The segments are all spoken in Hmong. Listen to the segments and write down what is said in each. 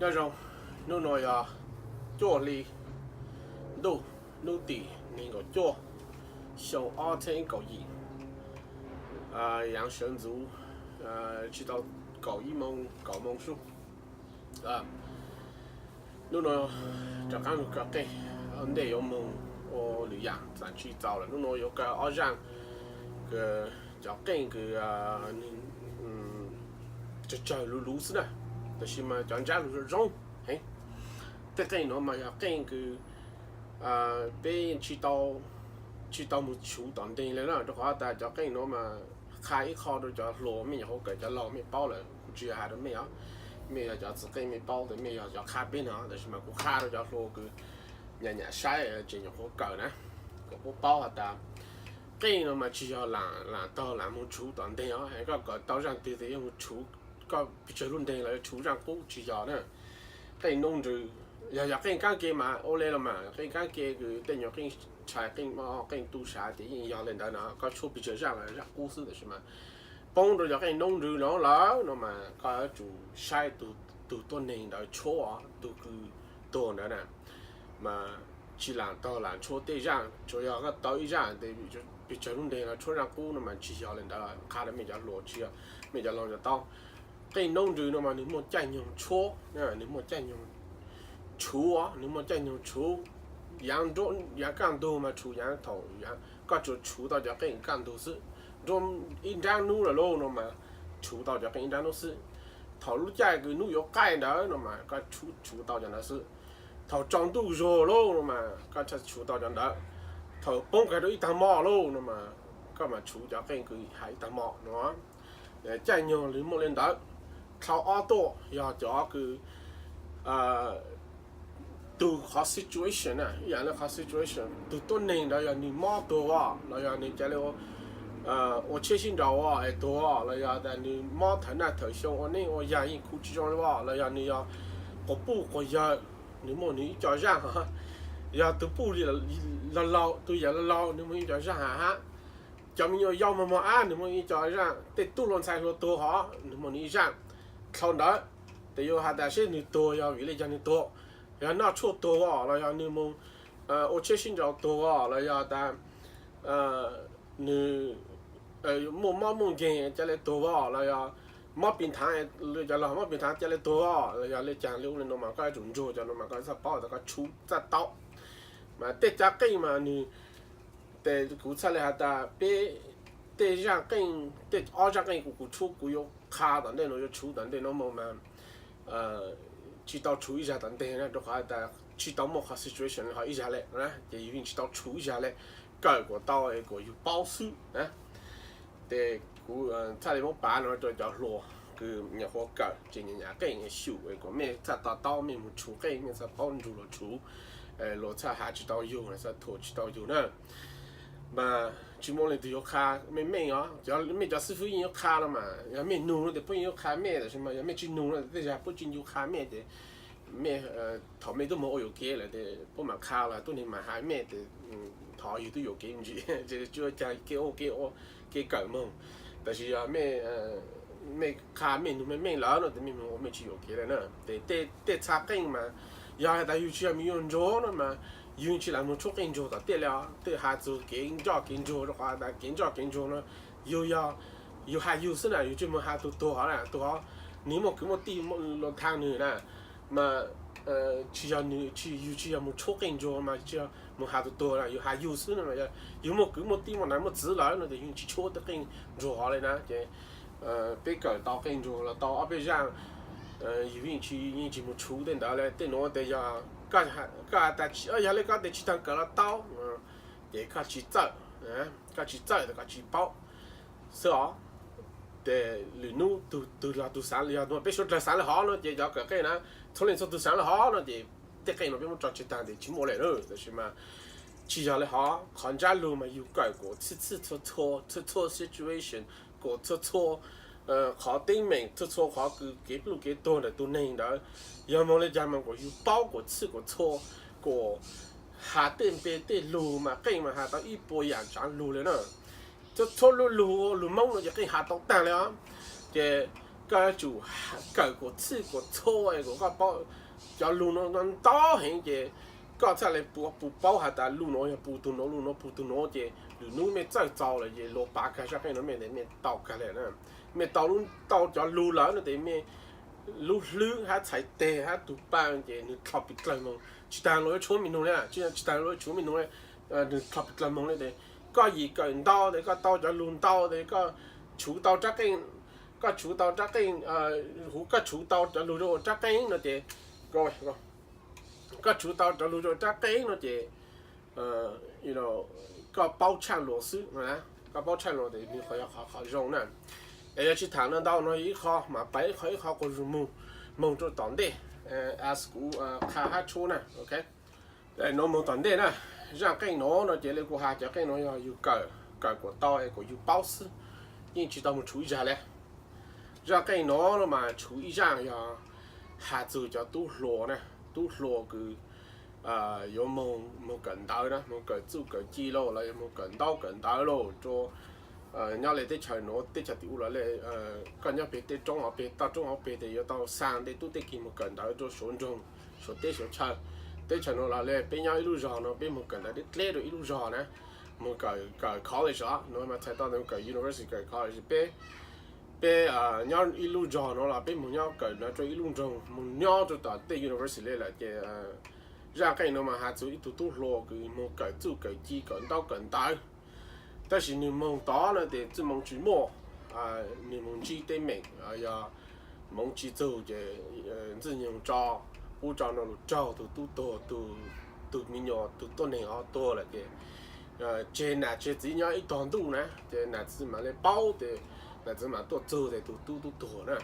Nyob zoo, hnub no yog cuaj hli ntuj, hnub tim nees nkaum cuaj, xyoo ob txhiab kaum yim, yaav sawv ntxuv tsis tau kaum ib moos, kaum moos xwb. Hnub no rov qaab lug kawm qeej, ntej yuav moog ua lwm yaam txaam tsi txaus lawm. Hnub no yuav kawm ob zaaj, cov qeej kws tsawg tsawg luv luv xwb na, tab sis mas cov ntsab lug zoo zoo heev. Tej qeej nuav mas yog qeej kws peb tsis tau moog tshuv tom nteeg le na, rua qhov tas cov qeej nuav mas qha ib qho rua cov hluas, mej nyuam qhuav kawm cov laug mej paub lawm, kuv tsis has rua mej os. Mej yog cov txwv qeej mej paub tas mej yog cov qha peb no, tab sis mas kuv qha rua cov hluas kws nyam nyam saib tseem nyuam qhuav kawm na, kom puab paub has tas qeej no mas tsis yog laam taug laam moog tshuv tom nteeg os. Koj kawm tau zaaj twg tes yuav moog tshuv, koj pes tsawg lub nteeg los yuav tshuv zaaj qub tsis yog na. Qeej noob nrws, yog yog qeej kaab ke mas ua le los mas, qeej kaab ke kws tej nyuag qeej tshais, qeej mob, qeej tu sav ces yeej yog le ntawd no, koj tshuab pes tsawg zaaj los zaaj qub xwb, tab sis mas poob rua cov qeej noob nrws no lawm no mas koj yuav tsum saib tug tuab neeg ntawd tshuab, tug kws tuag ntawd na, mas tsis laam taug laam tshuab tej zaaj, tsuas yog koj tau ib zaaj tes pes tsawg lub nteeg los tshuab zaaj qub no mas tsis yog le ntawd, qha rua mej cov hluas tsis yog, mej cov laug cov taub. Qeej noob nrws no mas nwg muaj caij nyoog tshuab, nwg muaj caij nyoog tshuv, nwg muaj caij nyoog tshuv. Yaav nruab yaav kaj ntug mas tshuv yaav thaum koj tsuas tshuv tau cov qeej kaj ntug xwb, nruab ib nraab nub lawm lauj no mas tshuv tau cov qeej ib nraab nub xwb. Thaum lub caij kws nub yuav qaij ntawd no mas koj tshuv tau cov ntawd xwb. Thaum tsaus ntuj zog lauj no mas koj tshuv tau cov ntawd. Thaum poob kag rau ib taag mo lauj no mas koj mam tshuv cov qeej kws has ib taag mo no. Caij nyoog lug muaj le ntawd. Dlhau ob tuaj yog cov kws tug qhov situation, ib yaam le qhov situation, tug tuab neeg ntawd yog nwg mob tuag los yog nwg ca le ua tsheb sib nraus es tuag, los yog tas nwg mob thawm naj thawm xyoo ua neeb ua yaig yeej khu tsis zoo le los yog nwg yog quas puj quas yawg, nwg muaj nwg ib co zaaj. Yog tug puj laug laug, tug yawg laug laug, nwg muaj ib co zaaj hab. Cov me nyuam yaus mog mog ab, nwg muaj ib co zaaj. Tej tub hluas ntxhais hluas tuag hov, nwg muaj nwg ib zaaj. Dlhau ntawd, tes yuav has tas seb nwg tuag yog vim le caag nwg tuag. Yog noj tshuaj tuag los yog nwg moog ua tsheb sib nraus tuag los yog tas nwg muaj mob muaj nkeeg ca le tuag los yog mob pis nthav, cov laug mob pis nthav ca le tuag los yog le caag le ub le nuav mas koj yuav tsum ntsuag cov nuav mas koj txhaj paub tas koj tshuv txhaj tau. Mas tej cov qeej mas nwg, tes kuv txhaj le has tas peb tej zaaj qeej, tej ob zaaj qeej kuv kuv tshuab kuv yuav qha tom ntej nuav, yuav tshuv tom ntej nuav moog mas tsis tau tshuv ib zag tom ntej na, rua qhov tas tsis tau muaj qhov situation hov ib zag le na, ces yug yeej tsis tau tshuv ib zag le, kawm kuas tau kuas yug paub xwb na. Tes kuv txhaj le muab pav no rua cov hluas kws nyuam qhuav kawm tseem nyam nyam qeej xyum kuas mej txhaj to taub, mej moog tshuv qeej mej txhaj paub nrug luas tshuv, luas txhaj has tsis tau yug, txhaj thuam tsis tau yug na. Mas tsis muaj leej twg yuav qha meej meej os, mej cov xib fwb yeej yuav qha los mas, yog mej nug no tes puab yeej yuav qha mej, tab sis mas yog mej tsis nug no tej zag puab tsis ncu qha mej ces mej, thaum mej tub moog ua yuam kev lawm tes puab mam qha los tub neeg mam has mej tes thov yug tub yuam kev me ntsis, tsis ua caag kev ua kev ua kev kawm moog. Tab sis yog mej qha mej nug meej meej lawm no tes mej moog ua mej tsis yuam kev le na. Tes tej txha qeej mas yog has tas yug tsis yog me nyuam ntsuag no mas yug tsis lam moog tshuab qeej ntsuag tom tej le os. Tej has txug kev nroj kev ntsuag rua qhov tas kev nroj kev ntsuag no yug yog yug has yug xwb na, yug tsis moog has tug tuag hov na, tug hov nwg muaj kwv muaj tij los thaag nwg na. Mas tsis yog nwg, yug tsis yog moog tshuab qeej ntsuag mas tsis yog moog has tug tuag na, yug has yug xwb na. Yug muaj kwv muaj tij muaj nam muaj txiv lawm no tes yug tsis tshuab tej qeej ntsuag hov le na. Ces peb kawm tau qeej ntsuag los tau ob peb zaaj, yug yeej tsis, yeej tsis moog tshuv tej ntawd le. Tej nuav tes yog koj has tas yog le koj tes tsis taag kawm los tau, ces koj tsis txawj, koj tsis txawj tes koj tsis paub xwb os. Tes lwm nub tug, tug los tug xaav, yog peb suav dlawg xaav le hov no ces cov kawm qeej na, txhua leej txhua tug xaav le hov no ces tej qeej no peb muab tso tseg taag tes tsis muaj le na. Tab sis mas tsis yog le hov, qhov ntsab lug mas yug kawm kuas txhij txhua txhua situation, kuas txhua txhua qhov teeb meem, txhua txhua qhov kws kev pluj kev tuag ntawm tug neeg ntawd yog moog le caag mas kuas yug paub kuas txhij kuas txhua, kuas has tej npe tej lug mas qeej mas has tau ib puas yaam tsaav lug le na. Txhua txhua lub lug, lug Moob no ces qeej has tau taag le os. Ces koj yuav tsum kawm kom txhij kom txhua kom koj paub cov lug no ntau heev ces koj txhaj le puas paub has tas lug no yog pug tug no, lug no pug tug no ces lwm nub mej txawj txaus lawm ces luas pav kag zaj qeej no mej tes mej tau kag le na. Mej tau lub tau cov lug lawm no tes mej lub hlwb hab txhais teg hab tug paj ces nwg dlhau pes dlawg moog tsis taag luas yuav tshuav mej nug le, tsis taag luas yuav tshuav mej nug le, nwg dlhau pes dlawg moog le tes koj yim kawm ntau tes koj tau cov lug ntau tes koj tshuv tau rab qeej, koj tshuv tau rab qeej, huv koj tshuv tau cov lug rua rab qeej no ces koj tshuv tau cov lug rua rab qeej no ces koj paub tshaj luas xwb, koj paub tshaj luas tes nwg qhov yog qhov zoo na. Es yog tsis thaam no ntau no ib qho mas pab ib qho ib qho quas zug moog, moog rua tom ntej as kuv qha hab tshuab na, ok. Nuav moog tom ntej na, zaj qeej nuav no ces le kuv has cov qeej nuav yog yug kawm, kawm kuas tau es kuas yug paub xwb, yeej tsis tau moog tshuv ib zag le. Zaj qeej nuav no mas tshuv ib zaj yog has txug cov tub hluas na, tub hluas kws yuav moog, moog kawm ntawv na, moog kawm txuj kawm ci lauj los yog moog kawm ntaub kawm ntawv lauj rua nyob le teb chaws nuav teb chaws tim ub los le, koj nyob peg tej roob hauv peg toj roob hauv peg tes yuav tau xa tej tub tej ki moog kawm ntawv rua suav nroog, suav teb suav chaw. Teb chaws nuav los le peb nyob ib lub zog no peb moog kawm ntawv dleb dleb rua ib lub zog na, moog kawm, kawm college os, nuav mas txhais tau moog kawm university kawm college. Peb, peb nyob ib lub zog nuav los peb moog nyob kawm ntawv rua ib lub nroog, moog nyob rua tom tej university le lawm ces zaj qeej nuav mas has txug ib tug tub hluas kws moog kawm txuj kawm ci kawm ntaub kawm ntawv. Tab sis nwg moog tod no tes txuj moo tsis muaj, nwg moog ntsib teeb meem yog moov tsis txug ces ntxwg nyoog tso, pub tso nrug lug raug tug tub tuag, tug me nyuam tug tuab neeg ho tuag lawm ces tseg nam tseg txiv nyob ib tog ntuj na ces nam txiv mam le paub tes nam txiv mam tuaj txug tes tug tub tub tuag na,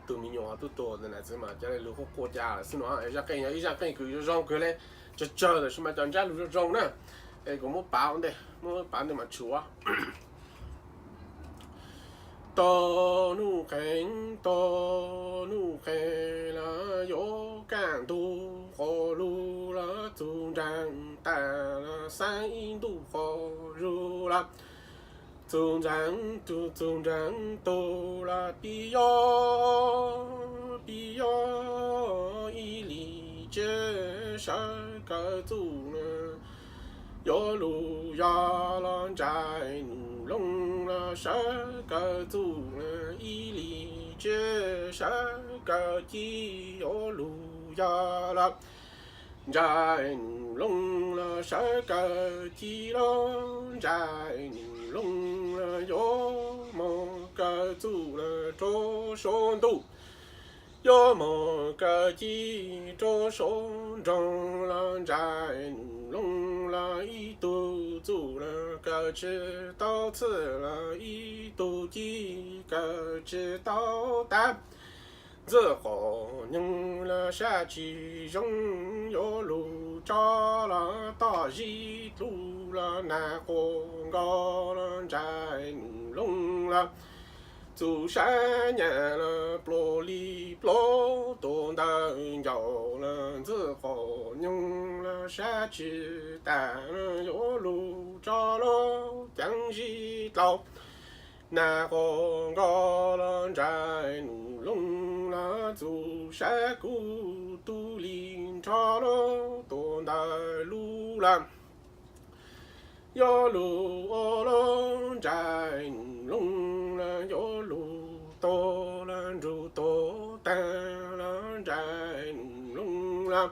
tug me nyuam ho tub tuag tes nam txiv mam cov le lug quaj quaj ca lawm xwb no. Zaj qeej yog ib zaj qeej kws zoo kawg le, tsawg tsawg tam sim mas cov ntsab lug zoo zoo na. Es kuv muab pav ua ntej, muab pav ntej mas tshuav. Tog nuj qees, tog nuj qees los yuav kaj ntug qos lug los txug nraag tas los xaab ib ntuj qos zug los txug nraag tug, txug nraag tug los pib yob, pib yob ib lim tsiab sawv kawg txuj na. Yuav lug yog los ntsais num loog los sawv kawg txuj na, ib lim tsiab sawv kawg ci. Yuav lug yog los ntsais num loog los sawv kawg ci los ntsais num loog los yuav moog kawg txuj na rua suav ntuj. Yuav moog kawg ci rua suav nroog los ntsais num loog los ib tug txuj los kawg tsi tau txhij los ib tug ci kawg tsi tau tag. Ntxwg qos nyoog los sab tsi zoo, yuav lug tso los toj zib dlug los nag quas nkaus los ntsais num loog los txug sab nyas los pluav li pluav tuam ntawv ncaus los ntxwg qos nyoog los sab tsi tas los yuav lug tso los ceev zib dlua nag quas nkaus los ntsais num loog los txug sab kuv tug li nrho los tuam ntawv lug los yuav lug ua los ntsais num loog los yuav lug tuag los nrug tuag taag los ntsais num loog los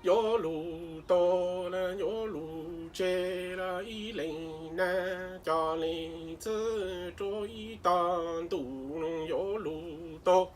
yuav lug tuag los yuav lug tseg los ib leeg nag cov leeg txwj rua ib tog ntuj los yuav lug tuag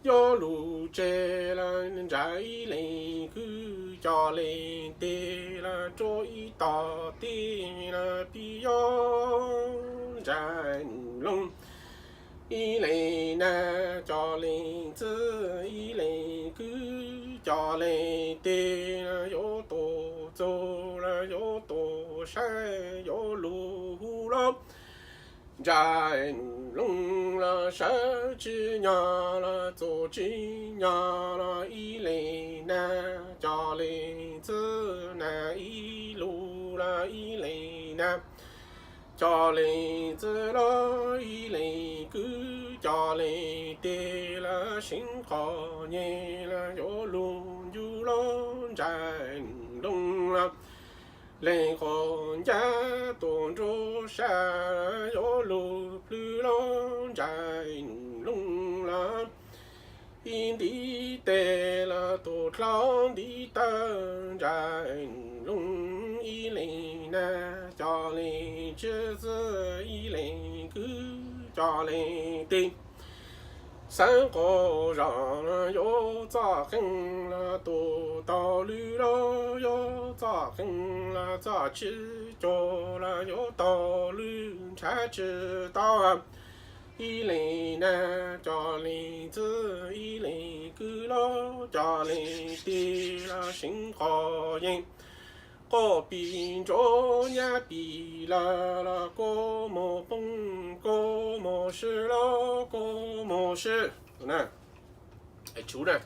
yuav lug tseg los ntsais ib leeg kwv cov leeg teg los rua ib tog teg los pib yob ntsais num loog ib leeg nag cov leeg txwj ib leeg kwv cov leeg teg los yuav tuaj txug los yuav tuaj saib yuav lug hu los ntsais num loog los sawv tsi nyog los txuj tsi nyog los ib leeg nag cov leeg txwj nag ib lug los ib leeg nag cov leeg txwj los ib leeg kwv cov leej teb los seev qhov nyem los yuav lug ncu lug ntsais num loog los leej qhov ncaj tuaj nruab sab los yuav lug plhws lug ntsais num loog los ib ntiv tes los tuaj dlhau ntiv taw ntsais num loog ib leeg nab cov leej txiv xwb ib leeg kwv cov leej teb. Xeev qaum zos los yuav txoj qeej los tuaj taug lwm los yuav txoj qeej los txoj tsis caug los yuav taug lwm ntshav tsis tau ib leeg nab cov leej txiv ib leeg kwv los cov leej teb los seev qhov yeej quaj pim nrov nyab pim lawm los kua muag poob kua muag sib los kua muag sib na. Tshuv na.